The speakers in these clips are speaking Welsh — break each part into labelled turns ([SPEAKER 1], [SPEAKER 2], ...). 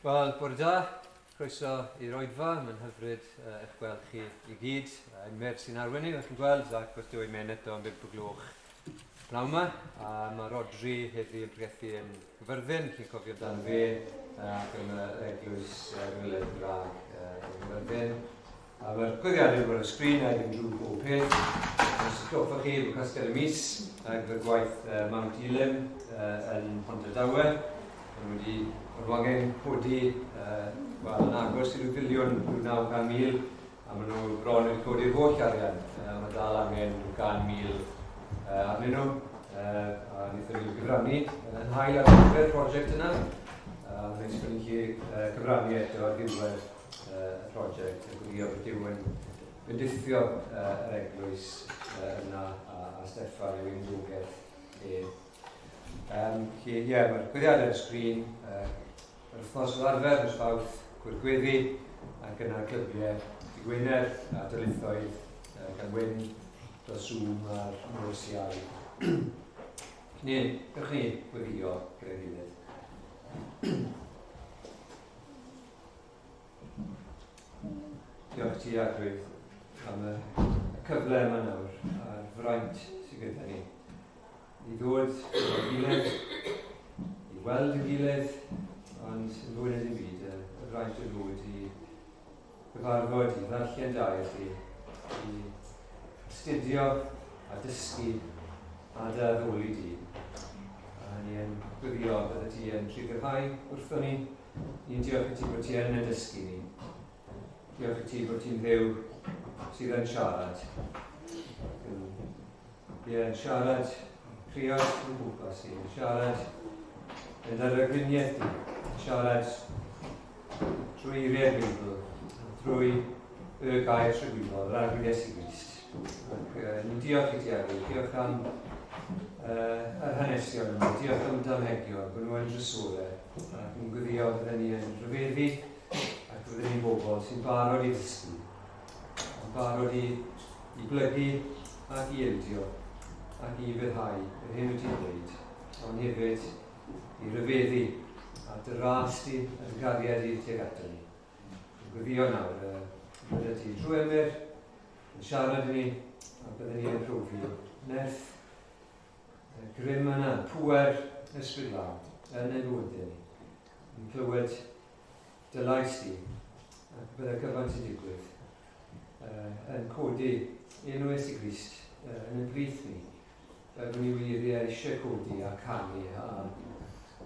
[SPEAKER 1] Wel, bore da, croeso i'r oedfa, mae'n hyfryd eich gweld chi i gyd. Emyr sy'n arwain ni, fel chi'n gweld, ac wrth dwy men eto am 5 o gloch pnawn yma. A mae Rodri heddi yn pregethu yn Gyfyrddin, chi'n cofio amdano fe, ac yn yr eglwys Ngwyled Gymraeg yn Gyfyrddin. A mae'r gwiriadau wedi bod ar y sgrin a ddim drwy bob peth. Os atgoffa chi bod casgliad y mis ar gyfer gwaith uh, Mount Elim uh, yn Pontardawe. Maen nhw wedi bod nhw angen codi uh, wel, yn agos i ryw filiwn, rhyw 900,000, a maen nhw bron wedi codi'r holl arian. Uh, mae dal angen rhyw 100,000 uh, arnyn nhw. Uh, a wnaethon ni gyfrannu yn hael ar gyfer prosiect yna. Uh, mae'n neis bod ni'n gallu uh, cyfrannu eto ar ddiwedd y prosiect a gwylio bod Duw yn bendithio yr eglwys yna a, a Steffan yw ein gogaeth e. Um, felly, ie, yeah, mae'r gweddiadau ar y sgrin, yr wythnos fel arfer, nos Fawrth, cwrdd gweddi, ac yna clybiau dy Gwener a darlithoedd gan Wyn dros Zoom a'r nos Iau. Ni, gewch ni gweddio gyda'n gilydd. Diolch ti, Arglwydd, am y, y cyfle yma nawr a'r fraint sydd gyda ni i ddod gyda'n gilydd, i weld yn gilydd, ond yn fwy na dim byd, y, y fraint o ddod i gyfarfod, i ddarllen da i chi, i astudio a dysgu a dy addoli di. A ni yn gwyddio bydde ti yn rhyddhau wrthon ni Ni'n diolch i ti bod ti yn ein dysgu ni. Diolch i ti bod ti'n Dduw sydd yn siarad. Ie, yn siarad, crio yn gwmpas i, yn siarad yn dy ragluniaeth di, yn siarad trwy eiriau'r Beibl, trwy y gair tragwyddol, yr Arglwydd Iesu Grist. Ac uh, ni'n diolch i ti, Arglwydd, diolch am uh, yr hanesion yma, diolch am damhegion, bod nhw yn drysorau, Ac yn gweddio bydden ni yn rhyfeddu ac bydden ni'n bobl sy'n barod i ddysgu, yn barod i, i blygu ac i ildio ac i fyddhau yr hyn wyt ti'n dweud, ond hefyd i ryfeddu a dy ras di a dy gariad di tuag ato ni. Yn gweddio nawr, bydde ti drwy Emyr yn siarad i ni a bydden ni yn profi nerth Y grym yna, pŵer Ysbryd Glân yn ein bywydau ni. Yn clywed dy lais di, ac bydde cyfan sy'n digwydd uh, yn codi enw Iesu Grist uh, yn ein plith ni. Fel bod ni wir ie, eisiau codi a canu a,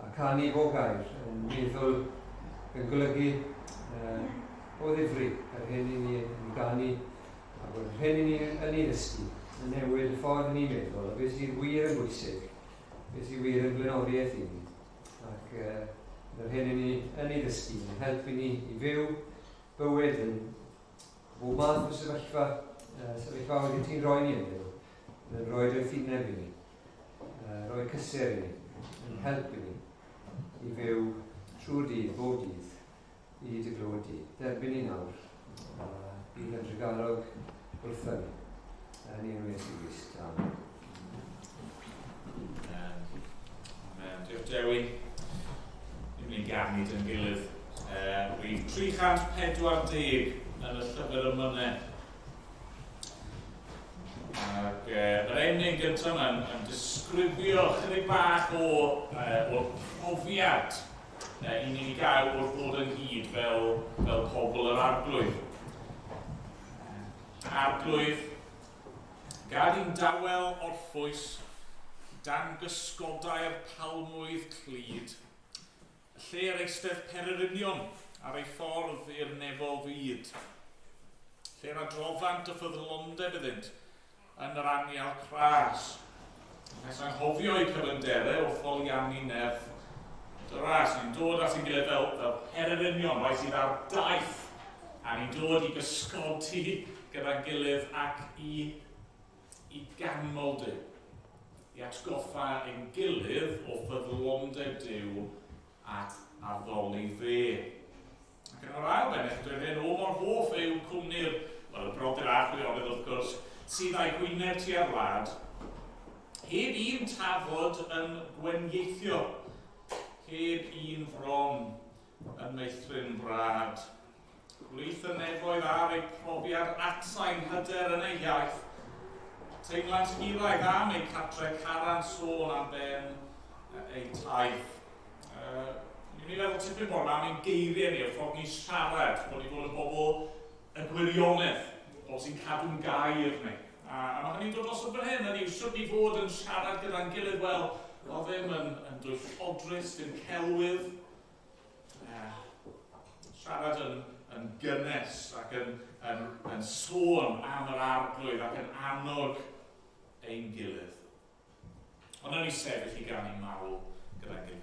[SPEAKER 1] a canu bob gair yn meddwl yn golygu uh, o ddifri yr hyn i ni yn ganu A bod yr hyn i ni yn ei ddysgu yn newid y ffordd ni'n meddwl a beth sydd wir yn bwysig, beth sydd wir yn flaenoriaeth i ni. Ac uh, yr hyn i ni yn ei ddysgu yn helpu ni i fyw bywyd yn bob math o sefyllfa, uh, sefyllfaoedd i ti'n rhoi ni ynddyn nhw. Yn rhoi doethineb i ni, uh, rhoi cysur i ni, yn helpu ni i fyw trwy'r dydd, bob dydd, i dy glod di. Derbyn ni nawr, a bydd yn drugarog wrtho ni. Yn enw Iesu Grist. Amen.
[SPEAKER 2] Amen. Amen. Diolch Dewi. Ni'n mynd i ganu dyn gilydd. Uh, rhif 340 yn y llyfr ymynau. Ac uh, mae'r emyn gyntaf yma'n yn disgrifio chydig bach o, uh, o'r profiad i ni gael wrth ddod ynghyd fel, fel pobl yr Arglwydd. Arglwydd, gad i'n dawel orffwys dan gysgodau'r palmwydd clyd, y lle yr eistedd pererinion ar ei ffordd i'r nefol fyd, lle'r adroddant y ffyddlondeb iddynt, yn yr anial cras. Nes anghofio eu cyfyngderau wrth foliannu nerth dy ras. Ni'n dod at ein gilydd fel, fel pererinion, rhai sydd ar daith, a ni'n dod i gysgodi gyda'n gilydd ac i, i ganmol Duw, i atgoffa ein gilydd o ffyddlondeb Duw ac addoli fe. Ac yn yr ail bennill, dweud hyn, o mor hoff yw cwmni'r, wel, y brodyr a'r chwiorydd wrth gwrs, sydd â'i hwyneb tua'r wlad, heb un tafod yn gwenieithio, heb un fron yn meithrin brad. Gwlith y nefoedd ar eu profiad atsain hyder yn eu hiaith. Teimlant hiraeth am eu cartre caran sôn am ben eu taith. Ni'n mynd i feddwl tipyn bore 'ma am ein geiriau ni, y ffordd ni'n siarad, bod ni fod yn bobl y gwirionedd, pobl sy'n cadw'n gair ni. A mae hynny'n dod drosodd fan hyn, hynny yw, sut ni fod yn siarad gyda'n gilydd, wel, o ddim yn dwyllodrus, ddim celwydd. Siarad yn gynnes ac yn sôn am yr Arglwydd ac yn annog ein gilydd. Ond nawn ni sefyll i ganu mawl gyda'n gilydd.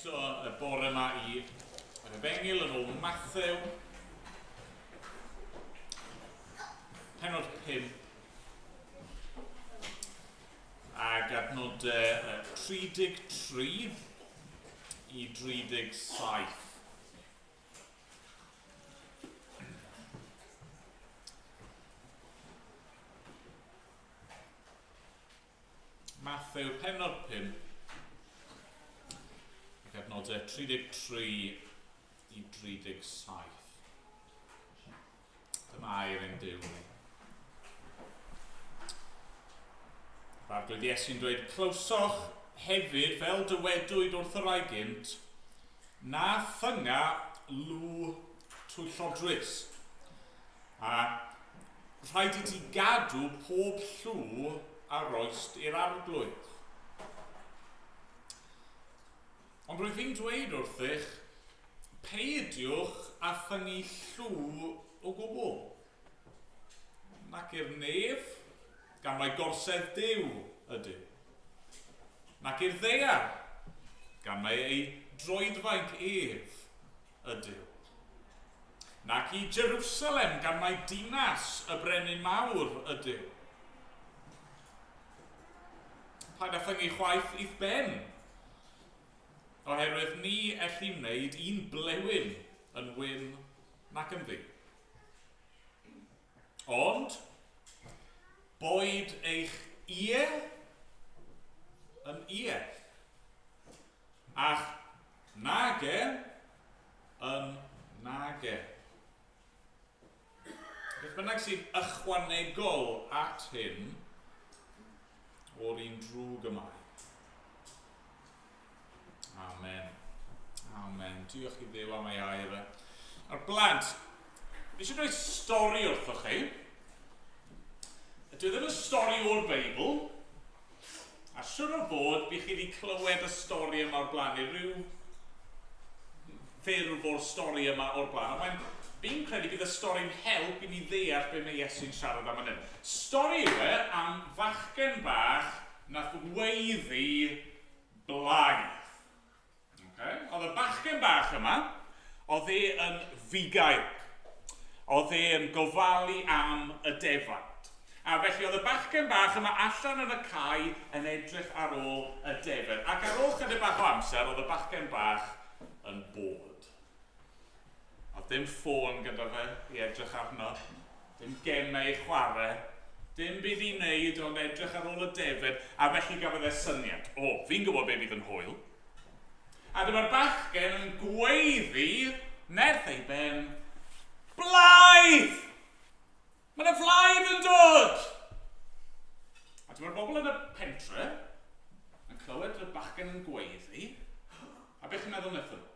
[SPEAKER 2] Eto y bore yma i yr Efengyl yn ôl Mathew, pennod 5, ag adnodau 33 i 37. Mathew pennod 5, ac adnodau 33 i 37. Dyma air ein Duw ni. A'r Arglwydd Iesu'n dweud, clywsoch hefyd, fel dywedwyd wrth y rhai gynt, na thynga lw twyllodrus. A rhaid i ti gadw pob llw a roist i'r Arglwydd. Ond rwyf fi'n dweud wrthych, peidiwch â thyngu llw o gwbl. Nac i'r nef, gan mai gorsedd Duw ydyw. Nac i'r ddaear, gan mai ei droedfainc ef ydyw. Nac i Jerusalem, gan mai dinas y brenin mawr ydyw. Paid â thyngu chwaith i'th ben, oherwydd ni elli wneud un blewyn yn wyn nac yn ddu. Ond, boed eich ie yn ie, a'ch nage yn nage. Beth bynnag sy'n ychwanegol at hyn, o'r un drwg y mae. Amen. Amen. Diolch i Dduw am ei air e. A'r blant, fi eisiau dweud stori wrthoch chi. Dwi ddim yn stori o'r Beibl, a siwr o fod by chi wedi clywed y stori yma o'r blaen, neu rhyw ffurf o'r stori yma o'r blaen. Ond mae'n, fi'n credu bydd y stori'n help i ni ddeall be mae Iesu'n siarad am yn hyn. Stori yw e am fachgen bach nath weiddi blaidd. Okay? Oedd y bachgen bach yma, oedd e yn fugail. Oedd e yn gofalu am y defaid. A felly oedd y bachgen bach yma allan yn y cae yn edrych ar ôl y defaid. Ac ar ôl chydig bach o amser, oedd y bachgen bach yn bored. Oedd dim ffôn gyda fe i edrych arno, dim gemau i chwarae, dim byd i wneud ond edrych ar ôl y defaid, a felly gafodd e syniad. O, fi'n gwybod be fydd yn hwyl. A dyma'r bachgen yn gweiddi nerth ei ben, Blaidd! Mae yna flaidd yn dod! A dyma'r bobl yn y pentre yn clywed y bachgen yn gweiddi, a beth chi'n meddwl wnaethon nhw?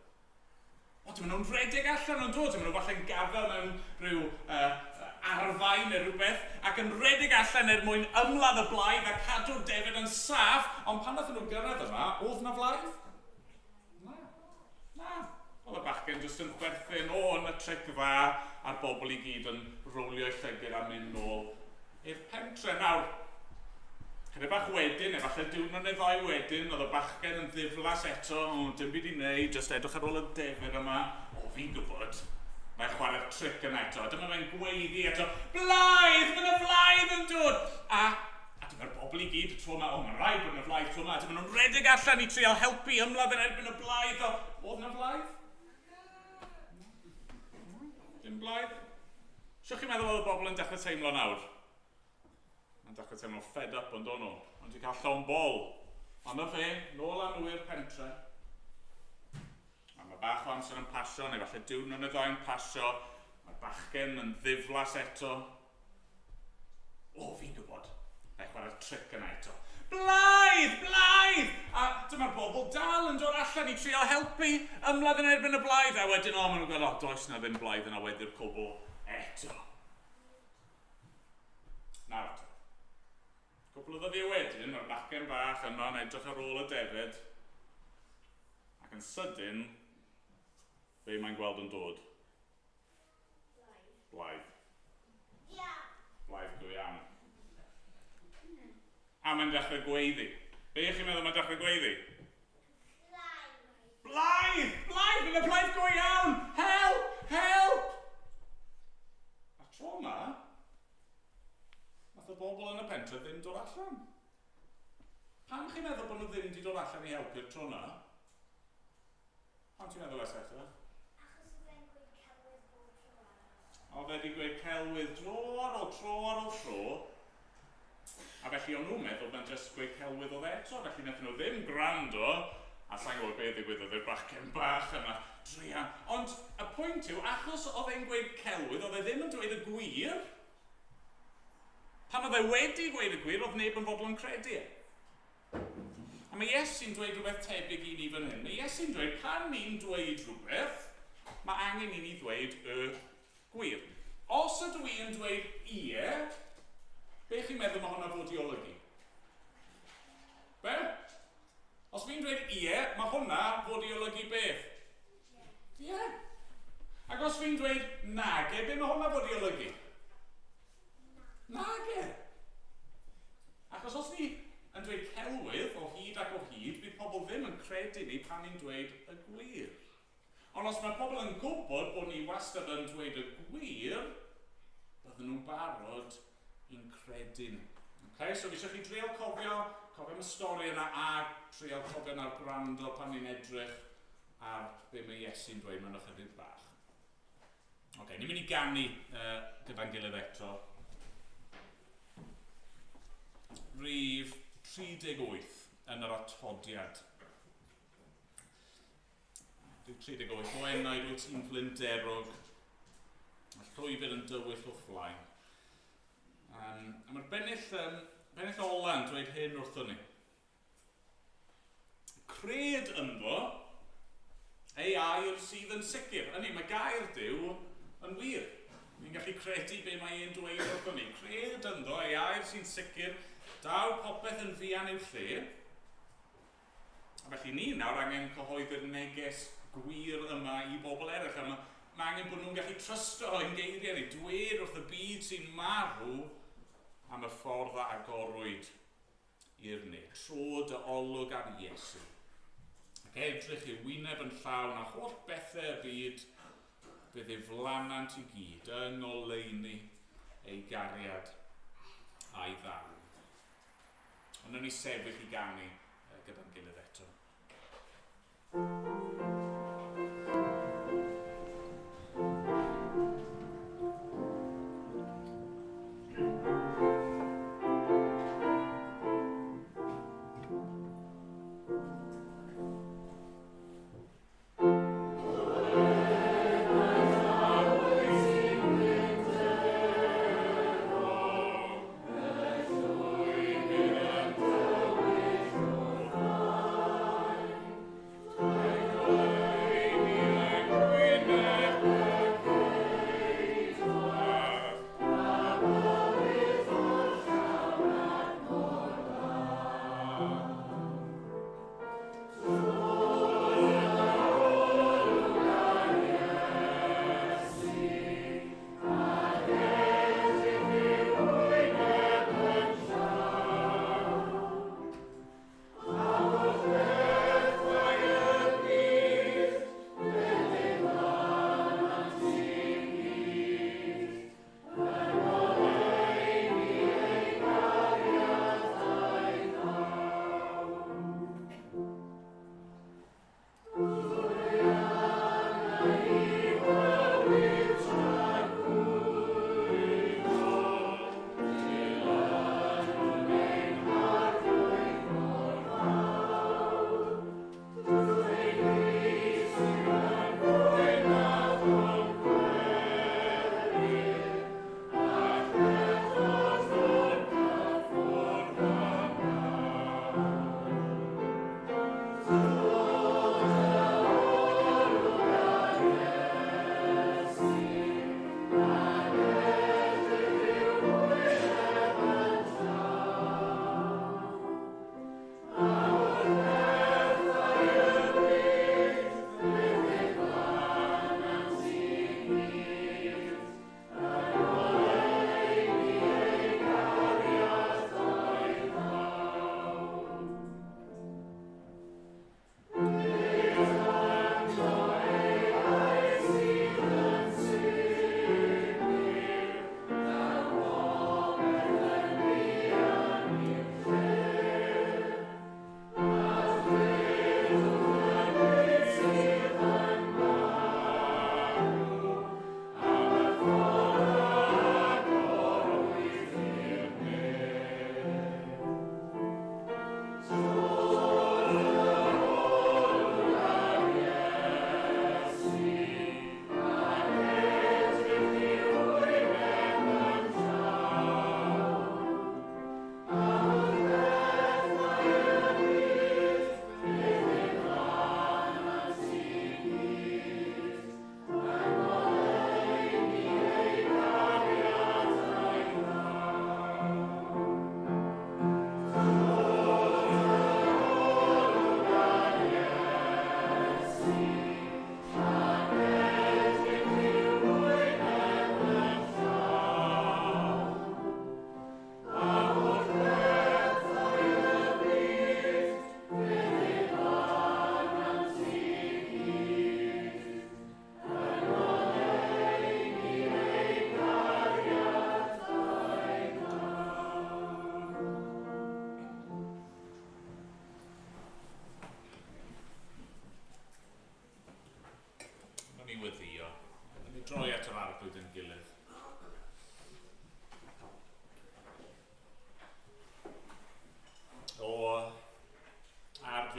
[SPEAKER 2] O, dyma nhw'n rhedeg allan o'n dod, dyma nhw falle'n gafael mewn rhyw arfau neu rhywbeth, ac yn rhedeg allan er mwyn ymladd y blaidd a cadw'r defaid yn saff, ond pan nathon nhw gyrraedd yma, oedd 'na flaidd? Na. Na. Oedd y bachgen jyst yn chwerthin, o, yn y tric dda, a'r bobl i gyd yn rowlio'u llygid a mynd nôl i'r pentre. Nawr, chydig bach wedyn, efallai diwrnod neu ddau wedyn, oedd y bachgen yn ddiflas eto, o, dim byd i wneud, jyst edrych ar ôl y defaid yma. O, fi'n gwybod, mae'n chwarae'r tric yna eto. A dyma fe'n gweiddi eto, blaidd, mae yna flaidd yn dod! A, a dyma'r bobl i gyd y tro yma, o, mae'n rhaid bod yna flaidd tro yma. A dyma nhw'n rhedeg allan i trial helpu ymladd yn erbyn y blaidd. O, oedd yna flaidd? Dim blaidd. Shwt chi'n meddwl oedd y bobl yn dechrau teimlo nawr? Mae'n dechrau teimlo fed up ond o'n nhw. Ond wedi cael llond bol. Ond na fe, nôl â nhw i'r pentre. A mae bach o amser yn pasio, neu falle diwrnod neu ddau'n pasio. Mae'r bachgen yn ddiflas eto. O, fi'n gwybod. Na i chwarae'r tric yna eto. Blaidd! Blaidd! A dyma'r bobl dal yn dod allan i trial helpu ymladd yn erbyn y blaidd. A wedyn, o, maen nhw'n gweld, o, does na ddim blaidd yna wedi'r cwbl eto. Nawr te. Cwpl o ddyddiau wedyn, mae'r bachgen bach yno yn edrych ar ôl y defaid, ac yn sydyn, be mae'n gweld yn dod? Blaidd. Blaidd go iawn. A mae'n dechrau gweiddi. Be ych chi'n meddwl mae'n dechrau gweiddi? Blaidd! Blaidd! Mae'n blaidd go iawn! Help! Help! A tro yma, nath y bobl yn y pentre ddim dod allan. Pam chi'n meddwl bod nhw ddim wedi dod allan i helpu'r tro yna? Pam ti'n meddwl, Eseta?
[SPEAKER 3] Achos oedd e'n gweud celwydd bob tro arall.
[SPEAKER 2] Oedd e wedi gweud celwydd dro ar ôl tro ar ôl tro. A felly o'n nhw'n meddwl mae'n jyst gweud celwydd oedd e eto, felly wnaethon nhw ddim gwrando, a sa'n gwybod beth ddigwyddodd i'r bachgen bach yma, druan. Ond y pwynt yw, achos oedd e'n gweud celwydd, oedd e ddim yn dweud y gwir, Pan oedd e wedi gweud y gwir, oedd neb yn fodlon credu e. A mae Iesu'n dweud rhywbeth tebyg i ni fan hyn. Mae Iesu'n dweud, pan ni'n dweud rhywbeth, mae angen i ni ddweud y gwir. Os ydw i yn dweud ie, be chi'n meddwl mae hwnna fod i olygu? Be? Os fi'n dweud ie, mae hwnna fod i olygu beth? Ie. Ac os fi'n dweud nage, be mae hwnna fod i olygu? Nage. Achos os ni yn dweud celwydd o hyd ac o hyd, bydd pobl ddim yn credu ni pan ni'n dweud y gwir. Ond os mae pobl yn gwybod bod ni wastad yn dweud y gwir, bydden nhw'n barod i'n credu ni. Okay? So fi eisiau chi dreial cofio am y stori yna a treial cofio na'r gwrando pan ni'n edrych ar be mae Iesu'n dweud mewn ychydig bach. Okay, ni'n mynd i ganu gyda'n gilydd eto. Rhif 38 yn yr atodiad. Rhif 38, o enaid wyt ti'n flinderog, a llwybr yn dywyll o'th flaen. A mae'r bennill ola yn dweud hyn wrthon ni. Cred ynddo, ei air sydd yn sicr. Ynny, mae gair Duw yn wir. Ni'n gallu credu be mae e'n dweud wrthon ni. Cred ynddo, ei air sy'n sicr, daw popeth yn fuan i'w lle. A felly ni nawr angen cyhoeddi'r neges gwir yma i bobl eraill. A mae angen bod nhw'n gallu trysto ein geiriau ni, dweud wrth y byd sy'n marw am y ffordd a agorwyd i'r ne. Tro dy olwg ar Iesu. Ac edrych i'w wyneb yn llawn a holl bethau y byd fe ddiflanant i gyd yng ngoleuni ei gariad a'i ddawn. Ond wnawn ni sefyll i ganu gyda'n gilydd eto.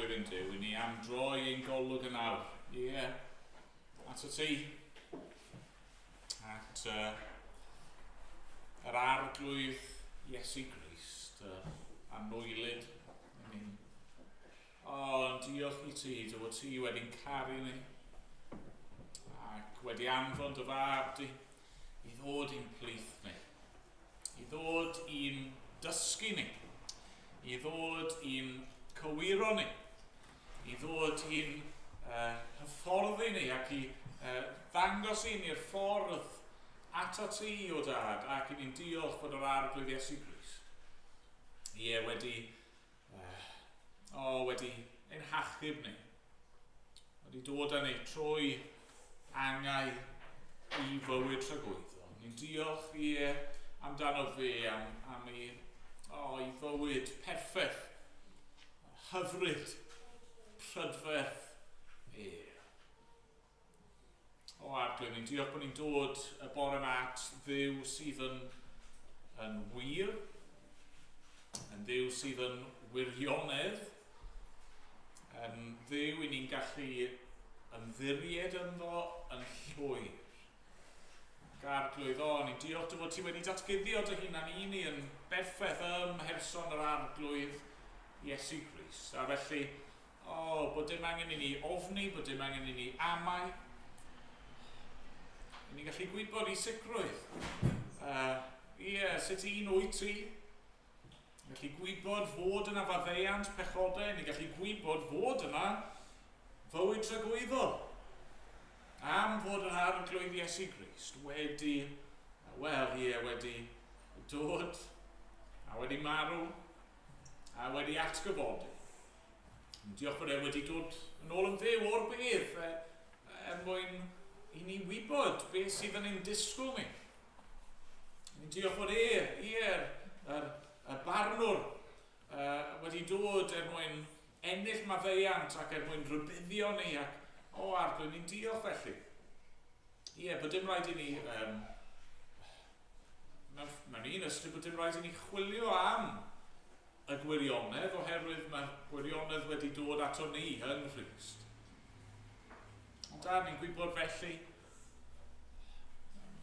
[SPEAKER 2] Arglwydd ein Duw, i ni am droi ein golwg yn awr. Ie, yeah. At y ti. At yr Arglwydd Iesu Grist, anwylyd. O, oh, diolch i ti, dy fod ti wedi'n caru ni. Ac wedi anfon dy fab di i ddod i'n plith ni. I ddod i'n dysgu ni. I ddod i'n cywiro ni. I ddod i'n hyfforddi ni ac i ddangos i ni'r ffordd ato ti, o Dad, ac i ni'n diolch fod yr Arglwydd Iesu Grist. Ie, wedi, wedi ein hachub ni. Wedi dod â ni trwy angau i fywyd tragwyddol. Ni'n diolch i amdano fe, am ei, ei fywyd perffaith, hyfryd, prydferth e. O Arglwydd, ni'n diolch bod ni'n dod y bore yma at Dduw sydd yn wir, yn Dduw sydd yn wirionedd, yn Dduw i ni'n gallu ymddiried ynddo yn llwyr. Ac Arglwydd, o, ni'n diolch dy fod ti wedi datguddio dy hunan i ni yn berffaith ym mherson yr Arglwydd Iesu Grist. A felly, o, bod dim angen i ni ofni, bod dim angen i ni amau. I ni'n gallu gwybod i sicrwydd. Ie, sut un wyt ti? Ni'n gallu gwybod fod yna faddeuant pechodau, ni'n gallu gwybod fod yna fywyd tragwyddol. Am fod yr Arglwydd Iesu Grist wedi, wel, ie, wedi dod a wedi marw a wedi atgyfodi. Diolch bod e wedi dod yn ôl yn fyw o'r bedd er mwyn i ni wybod beth sydd yn ein disgwyl ni. Ni'n diolch bod e, ie, y barnwr wedi dod er mwyn ennill maddeuant ac er mwyn rhybuddio ni ac, o Arglwydd, ni'n diolch felly. Ie, bod dim rhaid i ni, mewn un ystyr, bod dim rhaid i ni chwilio am y gwirionedd, oherwydd mae'r gwirionedd wedi dod ato ni yng Nghrist. Ond da, ni'n gwybod felly,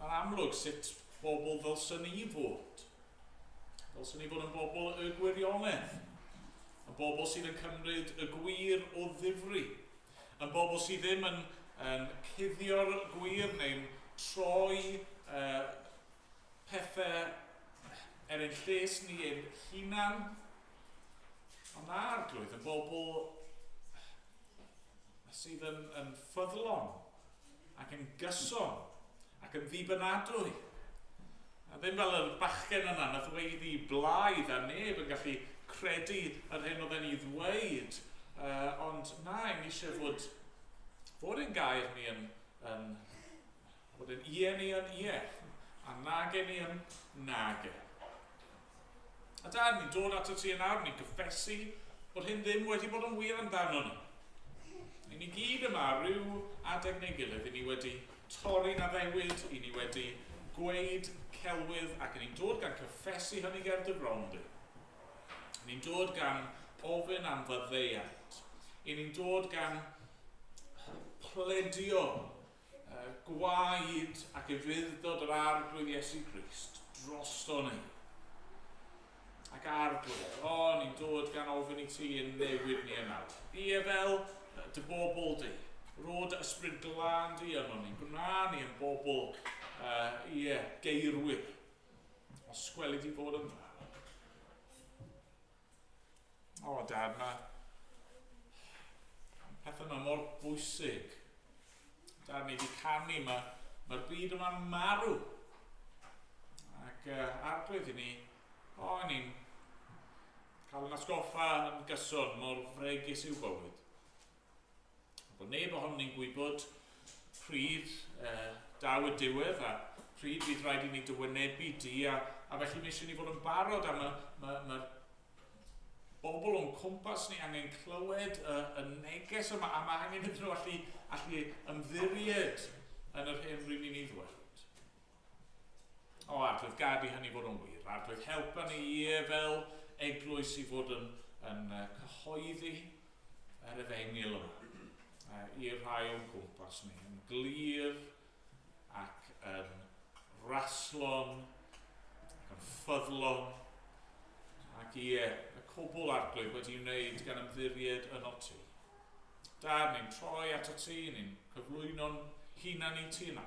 [SPEAKER 2] mae'n amlwg sut bobl ddylswn ni fod. Ddylswn ni fod yn bobl y gwirionedd. Yn bobl sydd yn cymryd y gwir o ddifri. Yn bobl sydd ddim yn cuddio'r gwir neu'n troi pethau er ein lles ni ein hunan. Ond na, Arglwydd, yn bobl sydd yn ffyddlon ac yn gyson ac yn ddibynadwy. A ddim fel y bachgen yna nath weiddi blaidd a neb yn gallu credu yr hyn oedd e'n ei ddweud. Ond na, ni eisiau fod ein gair ni yn fod ein ie ni yn ie, a nage ni yn nage. A Dad, ni'n dod ato ti yn awr, ni'n cyffesu bod hyn ddim wedi bod yn wir amdano ni. I ni gyd yma, rhyw adeg neu gilydd, i ni wedi torri'n addewid, i ni wedi gweud celwydd, ac i ni'n dod gan cyffesu hynny ger dy fron di. I ni'n dod gan ofyn am faddeuant. I ni'n dod gan pledio gwaed ac ufudd-dod yr Arglwydd Iesu Grist drosto ni. Ac Arglwydd, o, ni'n dod gan ofyn i ti yn newid ni yn awr. Ie, fel dy bobl di, rho dy ysbryd glân di yno ni, gwna ni yn bobl, ie, geirwyr, os gweli di fod yn dda. O, Dad, mae pethau yma mor bwysig. Dad, ni wedi canu, mae'r byd yma'n marw. Ac Arglwydd i ni, o, ni'n cael yn atgoffa yn gyson mor fregus yw bywyd. Bod neb ohonon ni'n gwybod pryd daw y diwedd a pryd fydd rhaid i ni dy wynebu di, a felly mae eisiau ni fod yn barod a mae'r bobl o'n cwmpas ni angen clywed y neges yma, a mae angen iddyn nhw allu ymddiried yn yr hyn rydyn ni'n ei ddweud. O, Arglwydd, gad i hynny fod yn wir. Arglwydd, helpa ni fel eglwys i fod yn cyhoeddi yr efengyl yma i'r rhai o'n cwmpas ni, yn glir ac yn raslon, ac yn ffyddlon, ac ie, y cwbl Arglwydd wedi wneud gan ymddiried yno ti. Dad, ni'n troi ato ti, ni'n cyflwyno'n hunan i ti yna.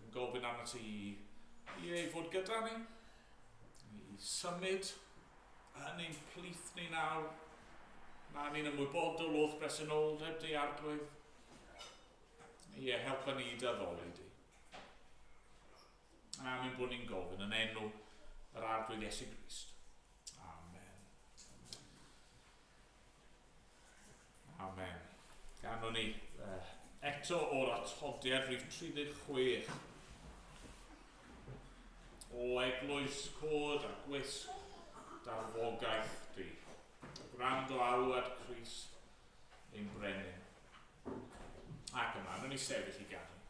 [SPEAKER 2] Yn gofyn arno ti i ei fod gyda ni, i symud yn ein plith ni nawr, na ni'n ymwybodol o'th bresenoldeb di, Arglwydd. Ie, helpa ni i dy addoli di. Am ein bod ni'n gofyn yn enw yr Arglwydd Iesu Grist. Amen. Amen. Ganwn ni eto o'r atodiad rhif 36 o eglwys cod a gwisg darfogaeth di. Gwrando alwad Crist ein brenin. Ac yma, wnawn ni sefyll i ganu.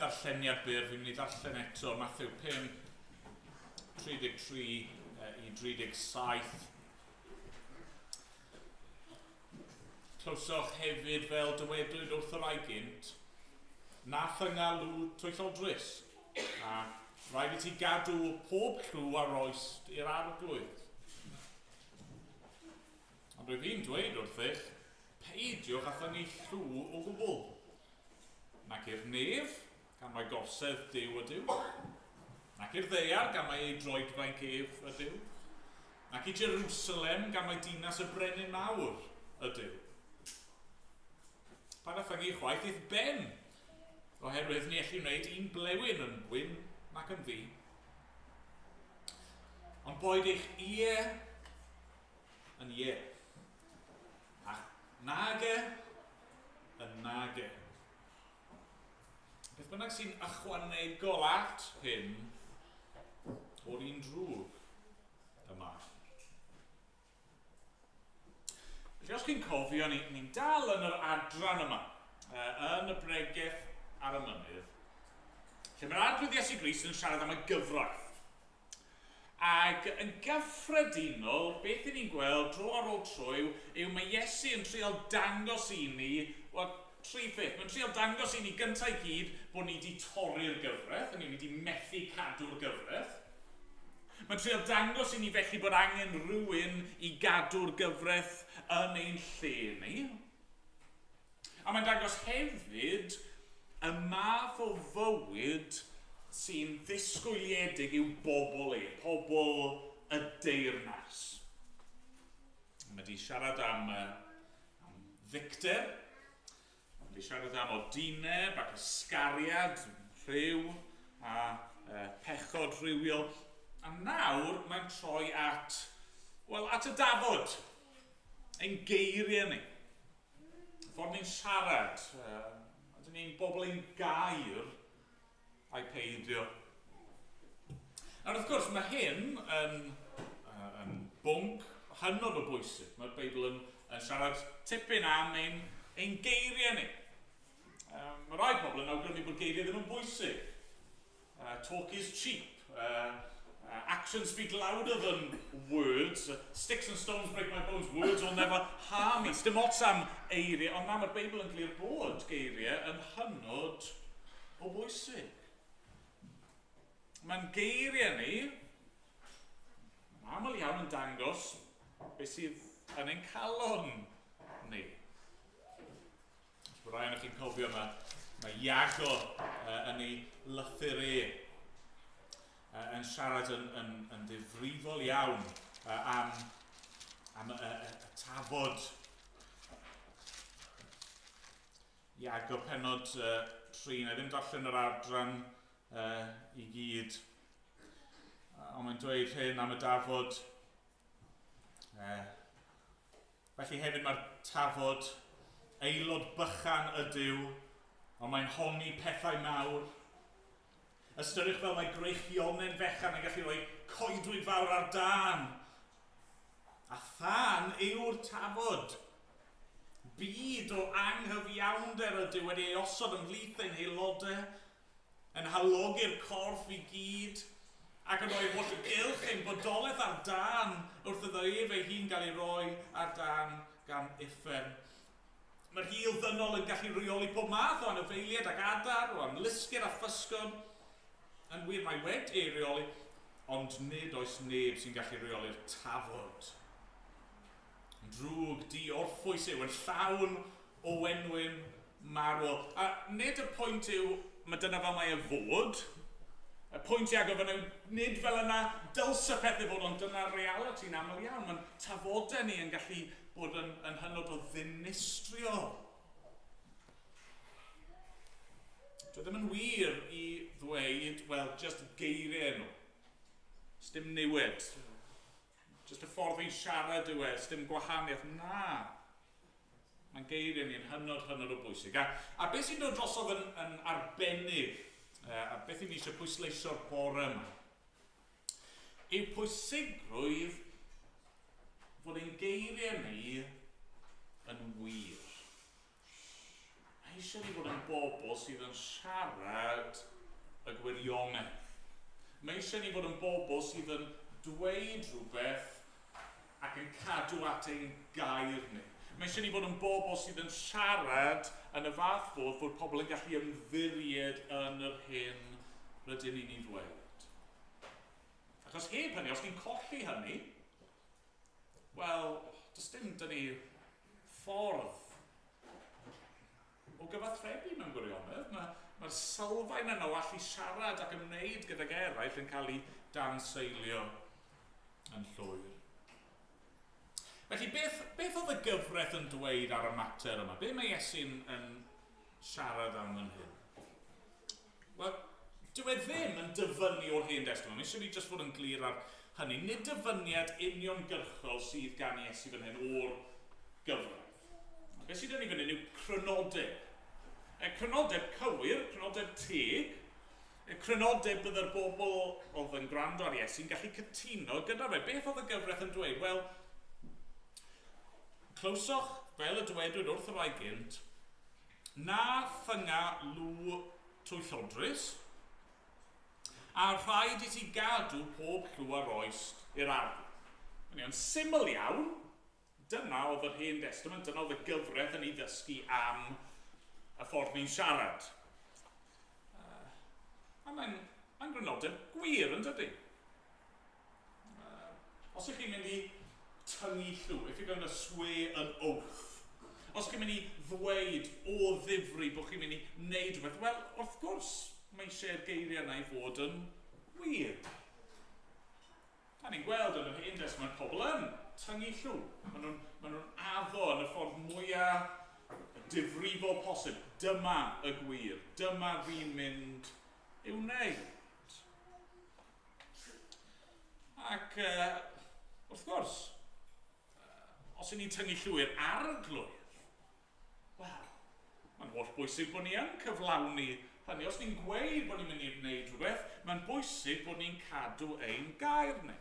[SPEAKER 2] Ddarlleniad byr, fi'n mynd i ddarllen eto Matthew 5, 33 i 37. Clywsoch hefyd fel dywedwyd wrth y rai gynt, na thynga lw twyllodrus, a rhaid i ti gadw pob llw a roes i'r Arglwydd. Ond rwyf fi'n dweud wrthych, peidiwch â thyngu llw o gwbl. Nac i'r nef, gan mai gorsedd Duw ydyw, nac i'r ddaear, gan mai ei droedfainc ef ydyw, nac i Jerusalem, gan mai dinas y brenin mawr ydyw. Paid â thyngu chwaith i'th ben, oherwydd ni elli wneud un blewyn yn wyn nac yn ddu. Ond boed eich ie yn ie, a'ch nage yn nage. Beth bynnag sy'n ychwanegol at hyn o'r un drwg y mae. Felly os chi'n cofio, ni'n ni dal yn yr adran yma, yn y bregeth ar y mynydd, lle mae'r Arglwydd Iesu Grist yn siarad am y gyfraith. Ac yn gyffredinol, beth i ni'n gweld dro ar ôl tro yw, yw mae Iesu yn trial dangos i ni, wel, tri pheth. Mae'n trial dangos i ni gyntaf i gyd bod ni wedi torri'r gyfraith, hynny yw, ni wedi methu cadw'r gyfraith. Mae'n trial dangos i ni felly bod angen rhywun i gadw'r gyfraith yn ein lle ni. A mae'n dangos hefyd y math o fywyd sy'n ddisgwyliedig i'w bobl e, pobl y deyrnas. Mae wedi siarad am, am ddicter, mae wedi siarad am odineb ac ysgariad, rhyw a pechod rhywiol. A nawr mae'n troi at, wel, at y dafod, ein geiriau ni. Y ffordd ni'n siarad, ydyn ni'n bobl ein gair a'i peidio. Nawr, wrth gwrs, mae hyn yn, yn bwnc hynod o bwysig. Mae'r Beibl yn, yn siarad tipyn am ein, ein geiriau ni. Mae rai pobl yn awgrymu bod geiriau ddim yn bwysig. Talk is cheap. Actions speak louder than words. Sticks and stones break my bones. Words will never harm me. Dim ots am eiriau, ond na, mae'r Beibl yn glir bod geiriau yn hynod o bwysig. Mae'n geiriau ni, yn aml iawn yn dangos beth sydd yn ein calon ni. Os bod rai ohonoch chi'n cofio, mae, mae Iago yn ei lythyr e yn siarad yn, yn, yn ddifrifol iawn am, am y, y, y tafod. Iago penod 3, na i ddim darllen yr adran i gyd, ond mae'n dweud hyn am y dafod. Felly hefyd mae'r tafod, aelod bychan ydyw, ond mae'n honni pethau mawr. Ystyriwch fel mae gwreichionen fechan yn gallu rhoi coedwig fawr ar dân. A thân yw'r tafod. Byd o anghyfiawnder ydyw wedi ei osod ymhlith ein haelodau, yn halogi'r corff i gyd, ac yn rhoi holl gylch ein bodolaeth ar dân wrth iddo ef ei hun gael ei roi ar dân gan uffern. Mae'r hil ddynol yn gallu rheoli pob math o anifeiliaid ac adar, o amlusgiaid a physgod. Yn wir, mae wedi ei reoli, ond nid oes neb sy'n gallu rheoli'r tafod. Yn drwg, di-orffwys yw, yn llawn o wenwyn marwol. A nid y pwynt yw, mae dyna fel mae e fod. Y pwynt Iago fan yw, nid fel yna dylse pethau fod, ond dyna'r realiti'n aml iawn. Mae'n tafodau ni yn gallu bod yn, yn hynod o ddinistriol. Dwi ddim yn wir i ddweud, wel, just geiriau nhw. Sdim niwed. Just y ffordd fi'n siarad yw e, sdim gwahaniaeth. Na. Mae'n geiriau ni'n hynod, hynod o bwysig. A, a beth sy'n dod drosodd yn, yn arbennig, a beth i ni eisiau pwysleisio'r bore yma, yw pwysigrwydd fod ein geiriau ni yn wir. Mae eisiau ni fod yn bobl sydd yn siarad y gwirionedd. Mae eisiau ni fod yn bobl sydd yn dweud rhywbeth ac yn cadw at ein gair ni. Mae eisiau ni fod yn bobl sydd yn siarad yn y fath fodd fod pobl yn gallu ymddiried yn yr hyn rydyn ni'n ei ddweud. Achos heb hynny, os ni'n colli hynny, wel, does dim dyn ni ffordd o gyfathrebu mewn gwirionedd. Mae, Mae'r sylfaen yna o allu siarad ac ymwneud gydag eraill yn cael ei danseilio yn llwyr. Felly, beth, beth oedd y gyfraith yn dweud ar y mater yma? Be mae Iesu'n yn siarad am fan hyn? Wel, dyw e ddim yn dyfynnu o'r Hen Destament. Mae eisiau ni jyst fod yn glir ar hynny. Nid dyfyniad uniongyrchol sydd gan Iesu fan hyn o'r gyfraith. Beth sydd gen i fan hyn yw crynodeb. E, crynodeb cywir, crynodeb teg, e, crynodeb bydde'r bobl oedd yn gwrando ar Iesu'n gallu cytuno gyda fe. Beth oedd y gyfraith yn dweud? Wel, clywsoch, fel y dywedwyd wrth y rhai gynt, na thynga lw twyllodrus, a rhaid i ti gadw pob llw a roes i'r arglwydd. Yn syml iawn, Dyna oedd yr Hen Destament, dyna oedd y gyfraith yn ei ddysgu am y ffordd ni'n siarad. A mae'n mae grynodeb gwir, yn dydy? Os ych chi'n mynd i tyngu llw, if you're going to swear an oath, os chi'n mynd i ddweud o ddifri bod chi'n mynd i wneud rhywbeth, wel, wrth gwrs, mae eisiau'r geiriau yna i fod yn wir. Da ni'n gweld yn yr Hen Destament pobl yn tyngu llw. Maen nhw'n ma nhw addo yn y ffordd mwyaf difrifol posib. Dyma y gwir. Dyma fi'n mynd i'w wneud. Ac wrth gwrs, os y'n ni'n tyngu llw i'r arglwydd, wel, mae'n holl bwysig bod ni yn cyflawni hynny. Os ni'n gweud bod ni'n mynd i wneud rhywbeth, mae'n bwysig bod ni'n cadw ein gair ni.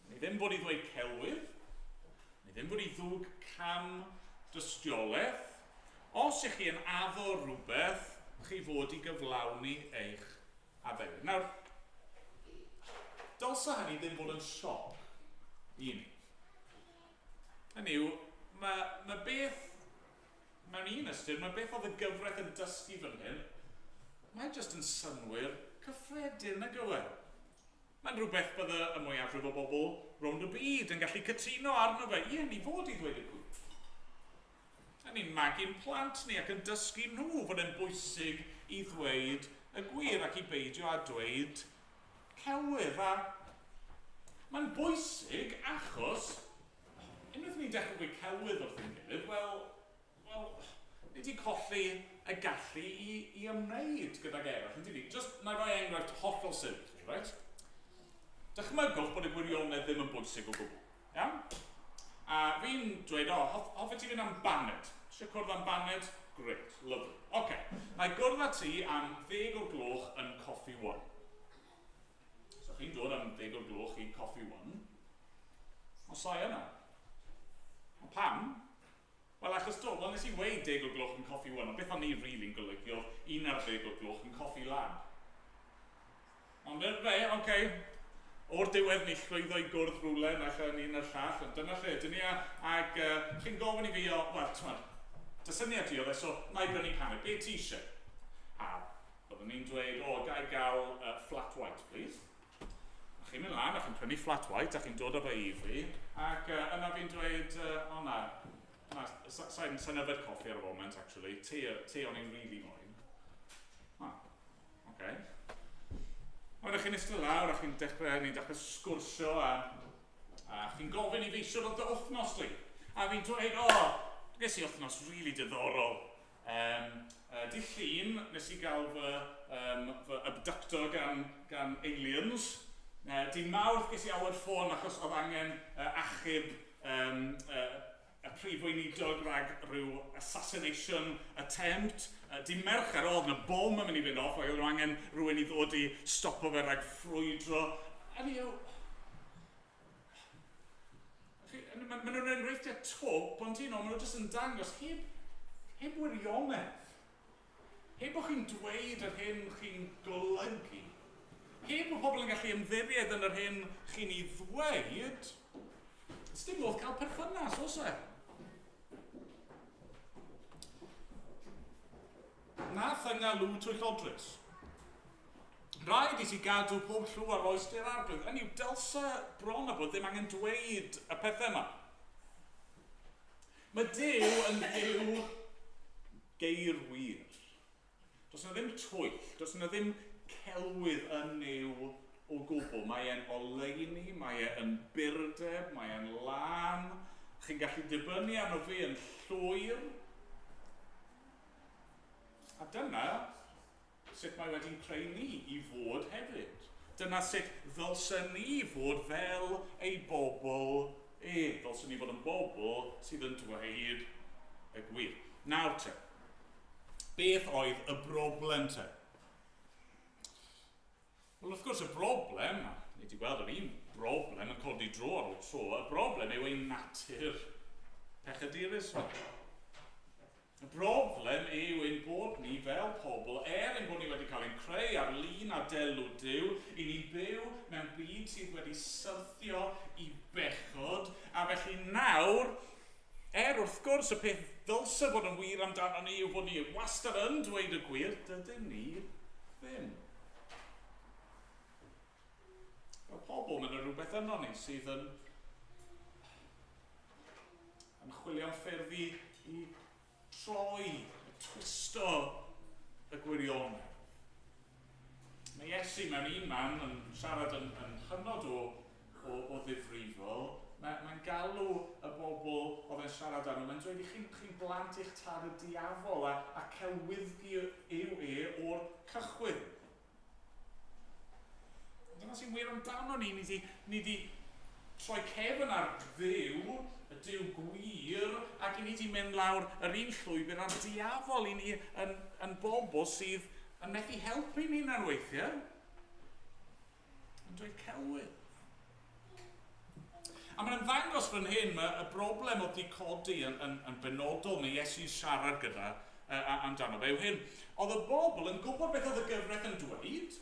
[SPEAKER 2] Ni ddim bod i ddweud celwydd, ni ddim bod i ddwg cam dystiolaeth. Os ych chi yn addo rhywbeth, chi fod i gyflawni eich addewid. Nawr, dylsa hynny ddim fod yn sioc i ni. Hynny yw, mae, mae beth, mewn un ystyr, mae beth oedd y gyfraith yn dysgu fan hyn, mae jyst yn synnwyr cyffredin, nag yw e? Mae'n rhywbeth bydde y mwyafrif o bobl rownd y byd yn gallu cytuno arno fe. Ie, ni fod i ddweud y gwir. A ni'n magu'n plant ni ac yn dysgu nhw fod e'n bwysig i ddweud y gwir ac i beidio â dweud celwydd. A mae'n bwysig achos unwaith ni'n dechrau gweud celwydd wrth ein gilydd, wel, wel, ni wedi colli y gallu i, i ymwneud gydag eraill, yn dydi? Just, na i roi enghraifft hollol syml, right? Dychmygwch bod y gwirionedd ddim yn bwysig o gwbl. Iawn? A fi'n dweud, o, hoff, hoffet ti fynd am baned? Eisiau cwrdd am baned? Great, lovely. Oce, okay. Na i gwrdd â ti am 10 o'r gloch yn Coffee One. So chi'n dod am 10 o'r gloch i Coffee One. Ond sai yna. Ond pam? Wel, achos do, wel nes i weud 10 o'r gloch yn Coffee One, ond beth o'n i really'n golygu oedd 11 o'r gloch yn Coffee Lab. Ond er fe, oce, okay, o'r diwedd ni llwyddo i gwrdd rhywle, naill yn un a'r llall, ond dyna lle ydyn ni, a, ag chi'n gofyn i fi, o, wel, t'mod, dy syniad di oedd e, so na i brynu paned, be ti eisiau? A byddwn ni'n dweud, o, ga i gael flat white, please? A chi'n mynd lan a chi'n prynu flat white a chi'n dod â fe i fi, ac yna fi'n dweud, o na, na, sa'n sa yfed coffi ar y foment, actually, te, te o'n i'n really moyn. Ah, oce. Okay. Wedyn chi'n eistedd lawr a chi'n dechrau, ni'n dechrau sgwrsio a, a chi'n gofyn i fi shwt oedd dy wythnos di. A fi'n dweud, o, ges i wythnos really diddorol. Um, di llun, nes i gael fy, um, fy abducto gan, gan aliens. Di mawrth ges i alwad ffôn achos oedd angen achub um, y prif weinidog rhag rhyw assassination attempt. Di Mercher oedd yna bom yn mynd i fynd off ac oedd nhw angen rhywun i ddod i stopo fe rhag ffrwydro. A ni yw... Maen nhw'n enghreifftiau twp, ond you know, maen nhw jyst yn dangos heb, heb wirionedd. Heb bod chi'n dweud yr hyn chi'n golygu. Heb bod pobl yn gallu ymddiried yn yr hyn chi'n ei ddweud, dim modd cael perthynas, oes e? Na thynga lw twyllodrus. Rhaid i ti gadw pob llw ar oes di'r arglwydd. Hynny yw, dylse bron a bod ddim angen dweud y pethau yma. Mae Duw yn Dduw geirwir. Does yna ddim twyll, does yna ddim celwydd yn Nuw o gwbl. Mae e'n oleuni, mae e yn burdeb, mae e'n lân. Chi'n gallu dibynnu arno fe yn llwyr. A dyna sut mae wedi'n creu ni i fod hefyd. Dyna sut ddylsen ni fod fel ei bobl e. Ddylsen ni fod yn bobl sydd yn dweud y gwir. Nawr te, beth oedd y broblem te? Wel, wrth gwrs, y broblem, a ni wedi gweld yr un broblem yn codi dro ar ôl tro, y broblem yw ein natur pechadurus ni. Y broblem yw ein bod ni fel pobl, er ein bod ni wedi cael ein creu ar lun a delw Duw, i ni'n byw mewn byd sydd wedi syrthio i bechod, a felly nawr, er wrth gwrs y peth ddylse fod yn wir amdano ni yw bod ni wastad yn dweud y gwir, dydyn ni ddim. Fel pobl, mae yna rhywbeth yno ni sydd yn yn chwilio am ffyrdd i, i troi, i twisto y gwirionedd. Mae Iesu mewn un man yn siarad yn, yn hynod o, o, o ddifrifol. Mae'n mae galw y bobl oedd e'n siarad â nhw, mae'n dweud i chi'n chi blant eich tad y diafol a, a celwyddgi yw e o'r cychwyn. Dyna sy'n wir amdano ni. Ni di, ni di troi cefn ar Dduw, y Duw gwir, ac i ni di mynd lawr yr un llwybr â'r diafol. I ni yn, yn bobl sydd yn methu helpu'n hunan weithiau. Yn dweud celwydd. A mae'n ymddangos fan hyn, mae y broblem oedd di codi yn, yn, yn benodol, mae Iesu'n siarad gyda uh, amdano fe yw hyn. Oedd y bobl yn gwybod beth oedd y gyfraith yn dweud,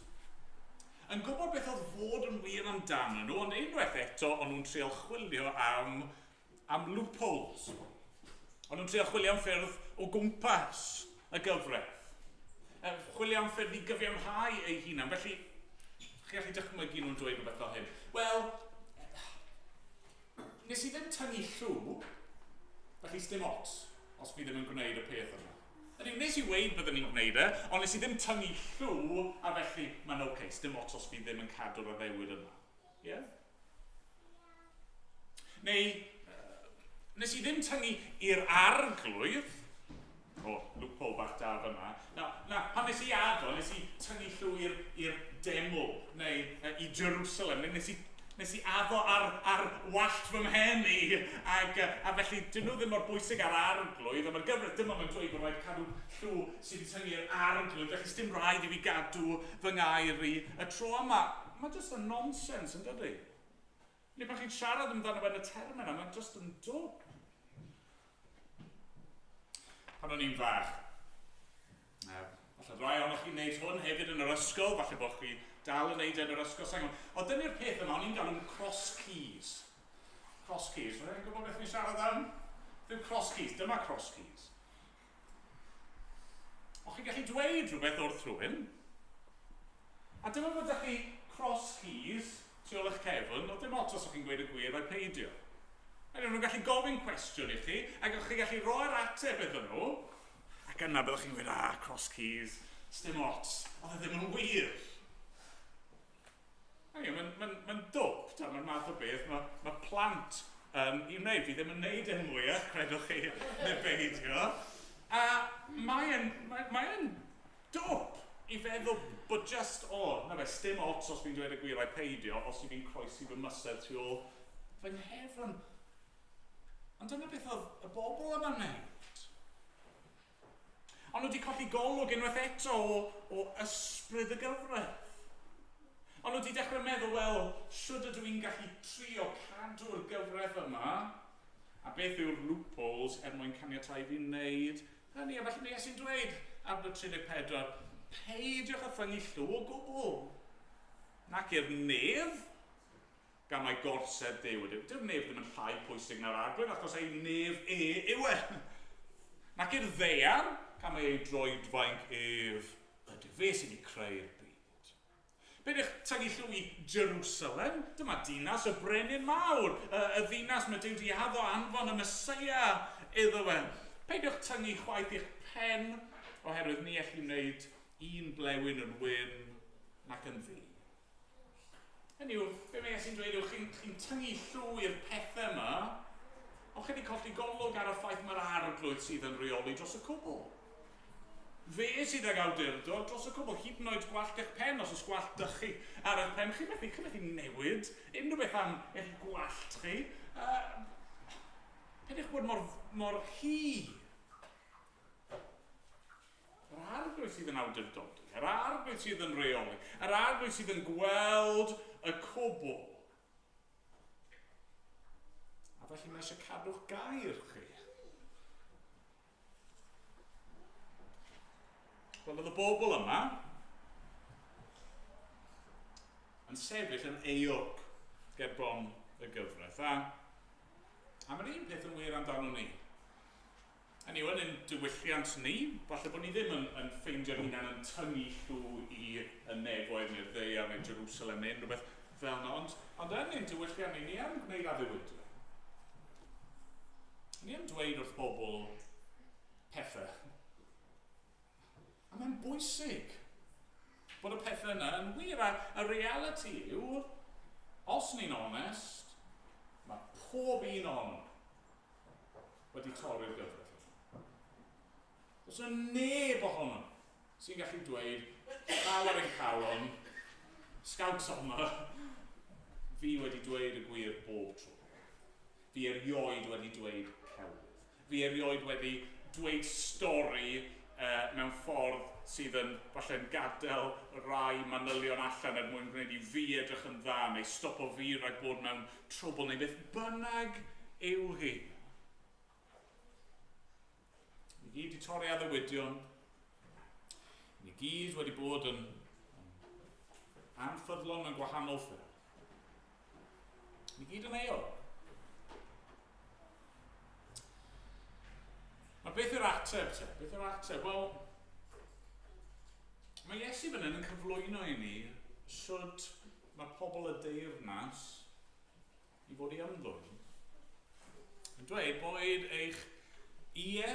[SPEAKER 2] yn gwybod beth oedd fod yn wir amdano nhw, ond unwaith eto, o'n nhw'n trial chwilio am, am loopholes. O'n nhw'n trial chwilio am ffyrdd o gwmpas y gyfraith. Chwilio am ffyrdd i gyfiawnhau eu hunan. Felly, chi allu dychmygu nhw'n dweud rhywbeth fel hyn. Wel, nes i ddim tynnu llw, felly sdim ots os fi ddim yn gwneud y peth yma. Ydy, nes i weud byddwn ni'n gwneud e, ond nes i ddim tynnu llw, a felly mae'n oce, okay, sdim ots os fi ddim yn cadw'r addewid yma. Ie? Yeah? Neu, nes i ddim tyngu i'r arglwydd, o, oh, loophole bach da fyna. Na, na, pan nes i addo, nes i tyngu llw i'r deml, neu i Jerusalem, neu nes i, nes i addo ar, ar wallt fy mhen i, ac, a felly dyn nhw ddim mor bwysig ar arglwydd, a mae'r gyfraith dim ond yn dweud bod rhaid cadw llw sydd wedi tyngu i'r arglwydd, felly sdim rhaid i fi gadw fy ngair i y tro yma. Mae jyst yn nonsens, yn dydy? Neu pan chi'n siarad amdano fe yn y termau yna, mae'n jyst yn dwp. Pan o'n i'n fach, falle rai ohonoch chi'n neud hwn hefyd yn yr ysgol, falle bod chi dal yn neud e yn yr ysgol, sa'n gwybod. Ond dyna'r peth yma, o'n i'n galw'n cross keys. Cross keys, rwy'n gwybod beth ni'n siarad am? Ddim cross keys, dyma cross keys. O'ch chi'n gallu dweud rhywbeth wrth rhywun, a dyma bod â chi cross keys tu ôl eich cefn, oedd dim ots os o'ch chi'n gweud y gwir ai peidio. Ac nhw'n gallu gofyn cwestiwn i chi, ac o'ch chi'n gallu rhoi'r ateb iddyn nhw, ac yna byddwch chi'n gweud, ah, cross keys, sdim ots, oedd e ddim yn wir. Mae'n ma, ma dwp, ta, mae'n math o beth, mae, ma plant i wneud. Fi ddim yn wneud e'n mwyach, credwch chi, neu beidio. A mae'n mae, mae dwp i feddwl bod just, o, oh, na fe, sdim ots os fi'n dweud y gwir ai peidio, os i fi'n croesi fy mysedd tu ôl fy nghefn. Ond dyna beth oedd y bobl yma'n wneud. Ond nhw wedi colli golwg unwaith eto o, o ysbryd y gyfraith. Ond nhw wedi dechrau meddwl, wel, shwd ydw i'n gallu trio cadw'r gyfraith yma? A beth yw'r loopholes er mwyn caniatáu fi wneud hynny? A felly mae Iesu'n dweud, adnod 34, peidiwch â thyngu llw o gwbl. Nac i'r nef, gan mai gorsedd Duw ydyw. Dyw'r nef ddim yn llai pwysig na'r arglwydd, achos ei nef e yw e. Nac i'r ddaear, gan mai ei droedfainc ef ydyw. Fe sydd wedi creu'r byd. Peidiwch tyngu llw i Jerusalem. Dyma dinas y brenin mawr, y, y ddinas mae Duw wedi addo anfon y Meseia iddo fe. Peidiwch tyngu chwaith i'ch pen, oherwydd ni elli wneud un blewyn yn wyn nac yn ddu. Hynny yw, be mae Iesu'n dweud yw, chi'n chi tyngu llw i'r pethau yma, ond chi wedi colli golwg ar y ffaith mae'r Arglwydd sydd yn rheoli dros y cwbl. Fe sydd ag awdurdod dros y cwbl, hyd yn oed gwallt eich pen, os oes gwallt dych chi ar eich pen, chi'n methu newid unrhyw beth am eich gwallt chi. Peidiwch bod mor hy. Yr Arglwydd sydd yn awdurdodi, yr Arglwydd sydd yn rheoli, yr Arglwydd sydd yn gweld y cwbl. A felly mae eisiau cadw'ch gair chi. Wel, oedd y bobl yma yn sefyll yn euog ger bron y gyfraith. A mae'r un peth yn wir amdano ni. Hynny yw, yn ein diwylliant ni, falle bod ni ddim yn ffeindio'n hunan yn tynnu llw i y nefoedd neu'r ddaear neu Jerusalem neu unrhyw beth fel yna, ond yn ein diwylliant ni, ni yn gwneud addewidion. Ni yn dweud wrth bobl pethau. A mae'n bwysig bod y pethau yna yn wir. A y reality yw, os ni'n onest, mae pob un o'n wedi torri'r gyfraith. Does yna neb ohono sy'n gallu dweud, llaw ar ein calon, scouts honour, fi wedi dweud y gwir bob tro. Fi erioed wedi dweud celwydd. Fi erioed wedi dweud stori mewn ffordd sydd yn falle'n gadael rai manylion allan er mwyn gwneud i fi edrych yn dda neu stopo fi rhag bod mewn trwbl neu beth bynnag yw hi. Ni gyd wedi torri addewidion. Ni gyd wedi bod yn anffyddlon mewn gwahanol ffyrdd. Ni gyd yn euog. Mae beth yw'r ateb te? Beth yw'r ateb? Wel, mae Iesu fan hyn yn cyflwyno i ni sut mae pobl y deyrnas i fod i ymddwyn. Yn dweud boed eich ie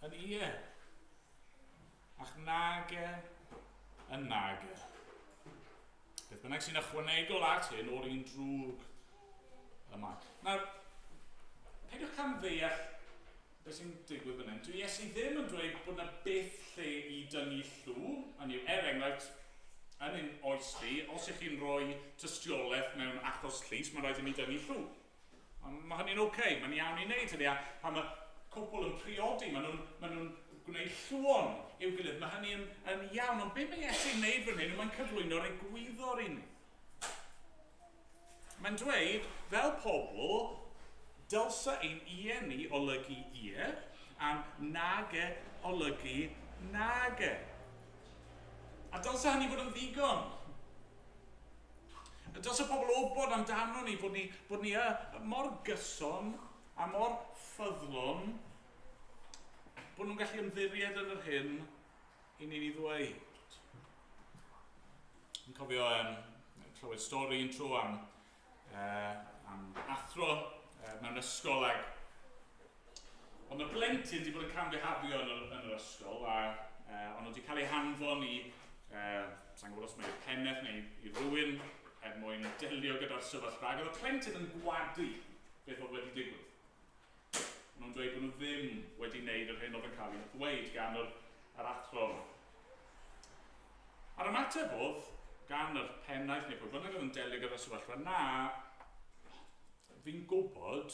[SPEAKER 2] yn ie, a'ch nage yn nage. Beth bynnag sy'n ychwanegol at hyn o'r un drwg yma. Nawr, peidiwch camddeall beth sy'n digwydd fan hyn. Dyw Iesu ddim yn dweud bod yna byth lle i dynnu llw. Hynny yw, er enghraifft, yn ein oes ni, os ych chi'n rhoi tystiolaeth mewn achos llys, mae'n rhaid i ni dynnu llw. Ond mae hynny'n oce, okay, mae'n iawn i wneud hynny. A pan mae cwpl yn priodi, maen nhw'n gwneud llwon i'w gilydd. Mae hynny yn iawn, ond beth mae Iesu'n wneud fan hyn, mae'n cyflwyno'r egwyddor i ni. Mae'n dweud, fel pobl, dylsa ein ie ni olygu ie, a'n nage olygu nage. A dylsa hynny fod yn ddigon. A dylsa pobl wybod amdano ni bod ni mor gyson a mor ffyddlon bod nhw'n gallu ymddiried yn yr hyn i ni'n ei ddweud. Yn cofio clywed stori un tro am athro mewn ysgol ag ond y blentyn wedi bod yn camfihafio yn yr ysgol a ond wedi cael ei hanfon i sa'n gwybod os mae pennaeth neu i rywun er mwyn delio gyda'r sefyllfa, ac oedd y plentyn yn gwadu beth oedd wedi digwydd. Maen nhw'n dweud bod nhw ddim wedi wneud yr hyn oedd yn cael ei ddweud gan yr athro. A'r ymateb oedd gan yr pennaeth neu pwy bynnag oedd yn delio gyda'r sefyllfa, na, fi'n gwybod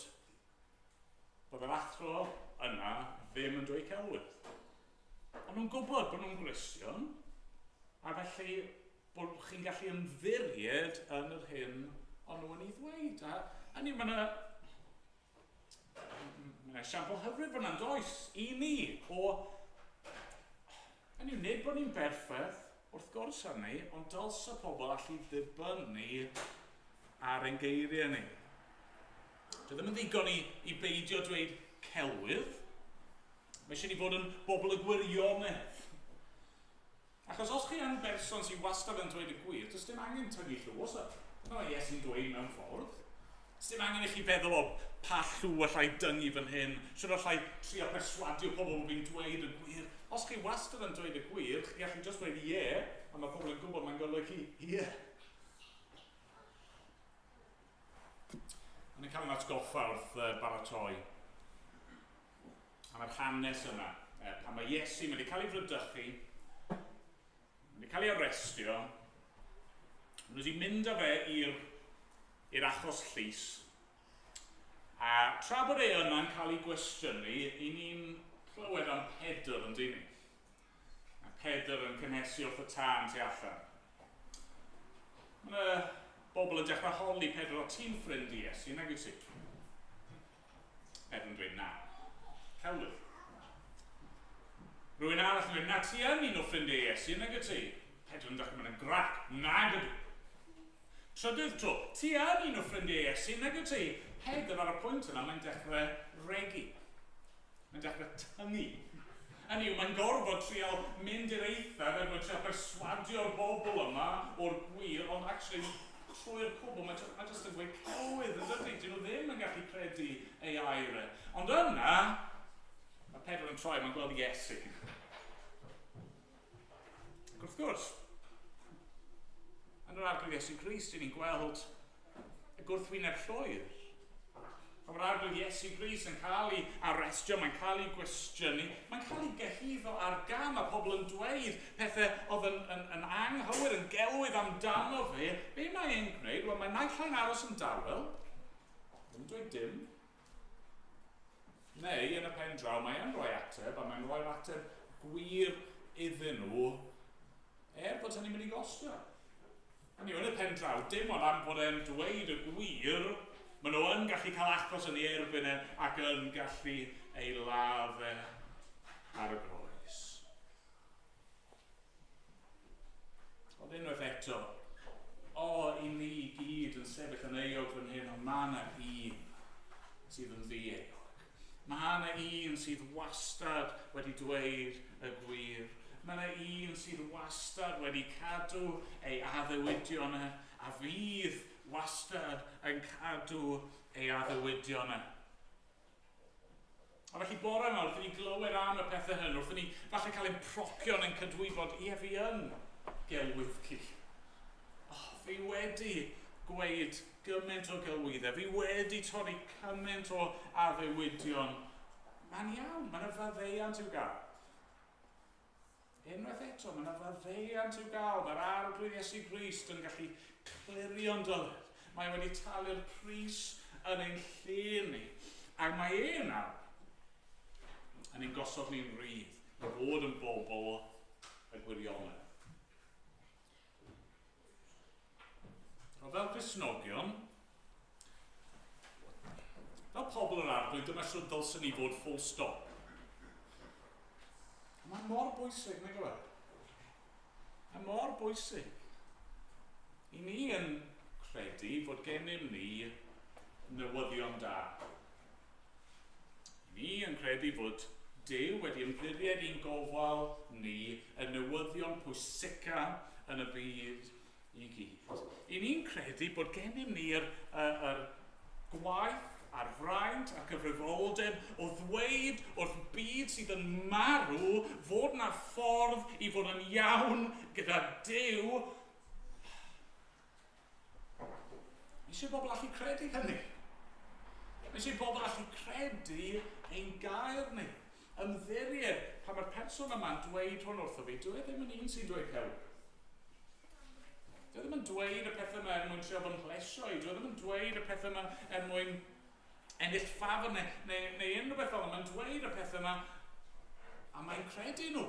[SPEAKER 2] bod yr athro yna ddim yn dweud celwydd. Ond nhw'n gwybod bod nhw'n Gristion, a felly bod chi'n gallu ymddiried yn yr hyn o'n nhw yn ei ddweud. A ni, mae yna esiampl hyfryd fyna, does, i ni, o... Hynny yw, nid bod ni'n berffaith, wrth gwrs hynny, ond dylse pobl allu ddibynnu ar ein geiriau ni. Dwi ddim yn ddigon i beidio dweud celwydd. Mae eisiau ni fod yn bobl y gwirionedd. Achos os chi yn berson sy'n wastad yn dweud y gwir, does dim angen tynnu llw, oes e? Dyna mae Iesu'n dweud mewn ffordd. Sdim angen i chi feddwl o pa llw allai dyngu fan hyn, shwt allai trio perswadio pobl bod fi'n dweud y gwir. Os chi wastad yn dweud y gwir, chi gallu just dweud ie, a mae pobl yn gwybod mae'n golygu ie. O'n i'n cael yn atgoffa wrth baratoi am yr hanes yma, pan mae Iesu wedi cael ei frydychu, wedi cael ei arestio, maen nhw wedi mynd â fe i'r achos llys, a tra bod e yna'n cael ei gwestiynu, i ni'n clywed am Pedr yn dyn ni. A Pedr yn cynhesu wrth y tân tu allan. Mae yna bobl yn dechrau holi Pedr, o ti'n ffrind i Iesu, nag wyt ti? Pedr yn dweud na. Celwydd. Rwy'n arall yn dweud, na ti yn un o ffrindiau Iesu, nag wyt ti? Pedr yn dechrau mynd yn grac, nag ydw. Trydydd tro, ti yn un o ffrindiau Iesu, nag wyt ti? Pedr ar y pwynt yna, mae'n dechrau regi. Mae'n dechrau tynnu. Hynny yw, mae'n gorfod trial mynd i'r eithaf er mwyn trial perswadio'r bobl yma o'r gwir, ond actually, trwy'r cwbl, mae, mae jyst yn gweud celwydd, yn dydy? Dyn nhw ddim yn gallu credu ei air e. Ond yna, mae Pedr yn troi, mae'n gweld Iesu. Ac wrth gwrs, yn yr Arglwydd Iesu Grist, dyn ni'n gweld y gwrthwyneb llwyr. Pan mae'r Arglwydd Iesu Grist yn cael ei arestio, mae'n cael ei gwestiynu, mae'n cael ei gyhuddo ar gam, a pobl yn dweud pethau oedd yn anghywir, yn gelwydd amdano fe. Be mae e'n gwneud? Wel, mae naill ai'n aros yn dawel, ddim yn dweud dim, neu yn y pen draw mae e'n rhoi ateb, a mae'n rhoi'r ateb gwir iddyn nhw, er bod hynny'n mynd i gostio. Hynny yw, yn y pen draw, dim ond am fod e'n dweud y gwir, maen nhw yn gallu cael achos yn ei erbyn e ac yn gallu ei ladd e ar y groes. Ond unwaith eto, o, i ni gyd yn sefyll yn euog fan hyn, ond mae yna un sydd yn ddi-euog. Mae yna un sydd wastad wedi dweud y gwir. Mae yna un sydd wastad wedi cadw ei addewidion e, a fydd wastad yn cadw ei addewidion e. A felly bore yma, wrth i ni glywed am y pethau hyn, wrth i ni falle cael ein procio yn ein cydwybod, ie, fi yn gelwyddgi. Oh, fi wedi gweud gymaint o gelwyddau, fi wedi torri cymaint o addewidion. Mae'n iawn, mae'n y faddeuant i'w gael. Unwaith eto, mae yna faddeuant i'w gael. Mae'r Arglwydd Iesu Grist yn gallu clirio'n dyled. Mae wedi talu'r pris yn ein lle ni. Ac mae e nawr yn ein gosod ni'n rhydd i fod yn bobl y gwirionedd. O fel Cristnogion, fel pobl yr Arglwydd, dyma shwt ddylswn ni fod full stop. Mae mor bwysig, nag yw e? Mae mor bwysig. I ni yn credu fod gennym ni newyddion da. I ni yn credu fod Duw wedi ymddiried i'n gofal ni y newyddion pwysica yn y byd i gyd. I ni'n credu bod gennym ni'r yr gwaith a'r fraint a'r cyfrifoldeb o ddweud wrth byd sydd yn marw fod na ffordd i fod yn iawn gyda Duw. Mae eisiau bobl allu credu hynny. Mae eisiau bobl allu credu ein gair ni. Ymddiried, pan mae'r person yma'n dweud hwn wrtho fi, dyw e ddim yn un sy'n dweud celwydd. Dyw e ddim yn dweud y pethau yma er mwyn trio fy mhlesio i. Dyw e ddim yn dweud y pethau yma er mwyn ennill ffafr neu unrhyw beth fel yna. Mae'n dweud y pethau yma a mae'n credu nhw.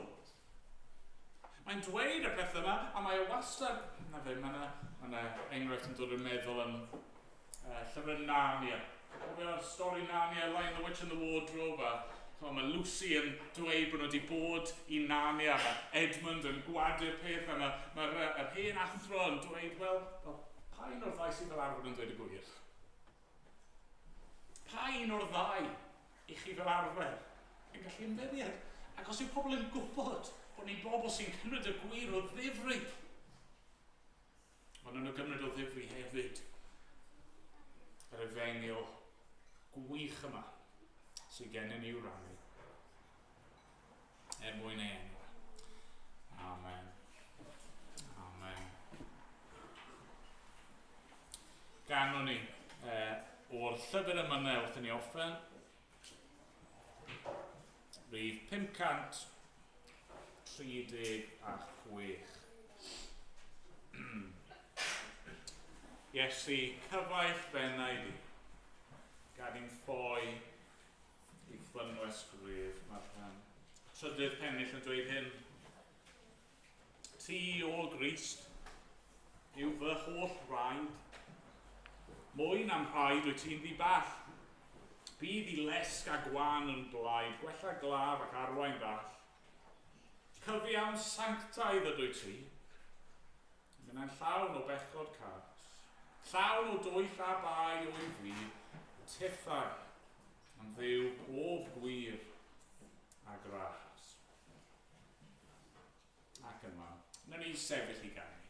[SPEAKER 2] Mae'n dweud y pethau yma a mae o wastad... Na fe, mae yna ma enghraifft yn dod i'r meddwl yn llyfr Narnia. Cofio'r stori Narnia, Lion the Witch and the Wardrobe, a mae Lucy yn dweud bod nhw wedi bod i Narnia, mae Edmund yn gwadu'r peth, a mae'r ma yr hen athro yn dweud, wel, pa un o'r ddau sydd fel arfer yn dweud y gwir? Pa un o'r ddau i chi fel arfer yn gallu ymddiried? Ac os yw pobl yn gwybod bod ni'n bobl sy'n cymryd y gwir o ddifri, maen nhw'n gymryd o ddifri hefyd. yr efengyl gwych yma sydd gennym ni i'w rannu er mwyn ei enw. Amen. Amen. Ganwn ni o'r llyfr emynau wrth i ni orffen, rhif 536. Iesu, cyfaill f'enaid i, gad i'm ffoi i fynwes gref. Mae'r trydydd pennill yn dweud hyn. Ti, o Grist, yw fy holl raid. Mwy na'm rhaid wyt ti'n ddi-ball. Bydd i lesg a gwan yn blaid, gwella glaf ac arwain ddall. Cyfiawn sanctaidd ydwyt ti, minnau'n llawn o bechod cas. Llawn o dwyll a bai wyf fi, tithau yn Dduw pob gwir a gras. Ac yma, wnawn ni sefyll i ganu.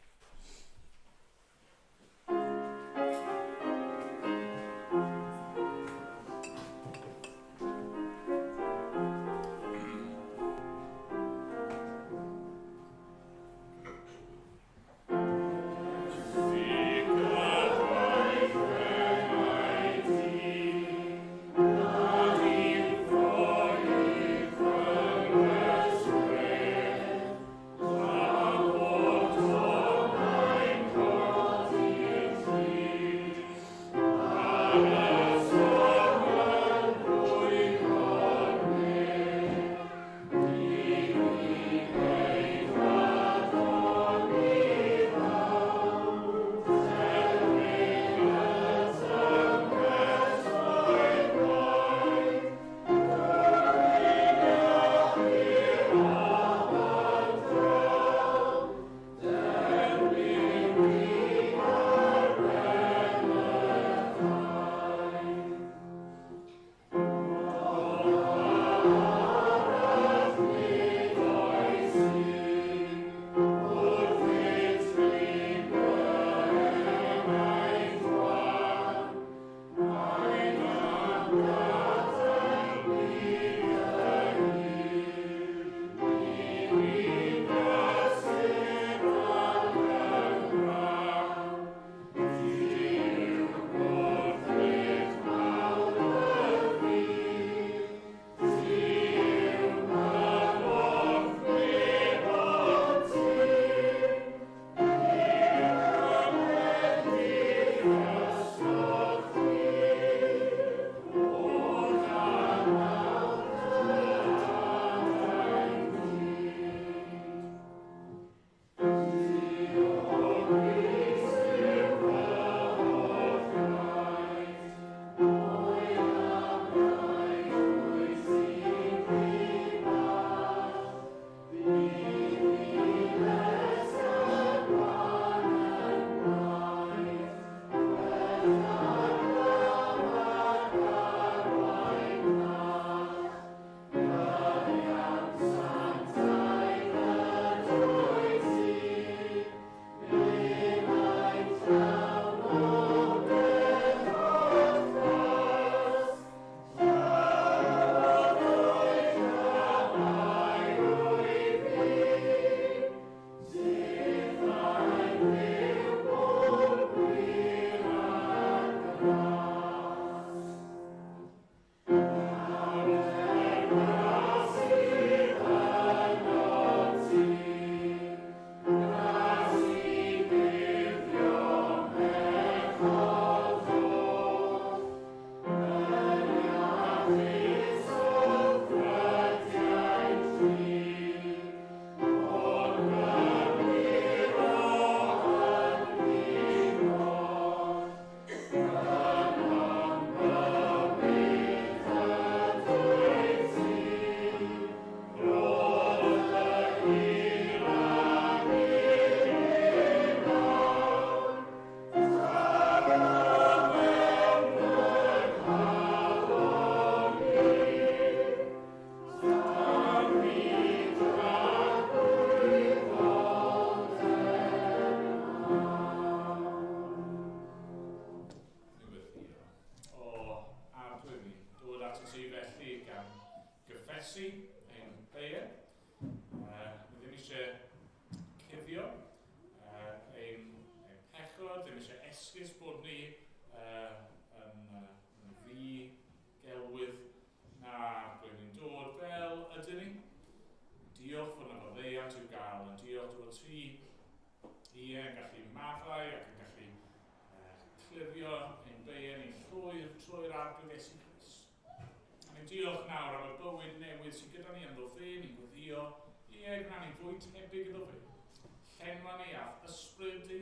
[SPEAKER 2] Ie, yn gallu maddau ac yn gallu clirio ein beiau ni'n llwyr trwy'r Arglwydd Iesu Grist. A ni'n diolch nawr am y bywyd newydd sydd gyda ni ynddo fe, ni'n gweddio, ie, gwna ni fwy tebyg iddo fe. Llenwa ni â'th ysbryd di,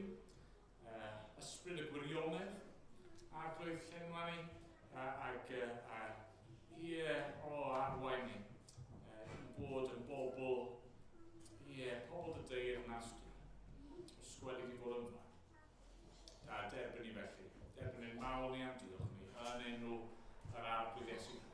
[SPEAKER 2] ysbryd y gwirionedd, Arglwydd, llenwa ni, ag, a, ie, o, arwain ni, i fod yn bobl, ie, pobl dy deyrnas di, os gweli di fod yn dda. Da, derbyn ni felly. Derbyn ni'n mawl ni am diolch ni, yn enw yr Arglwydd Iesu Grist.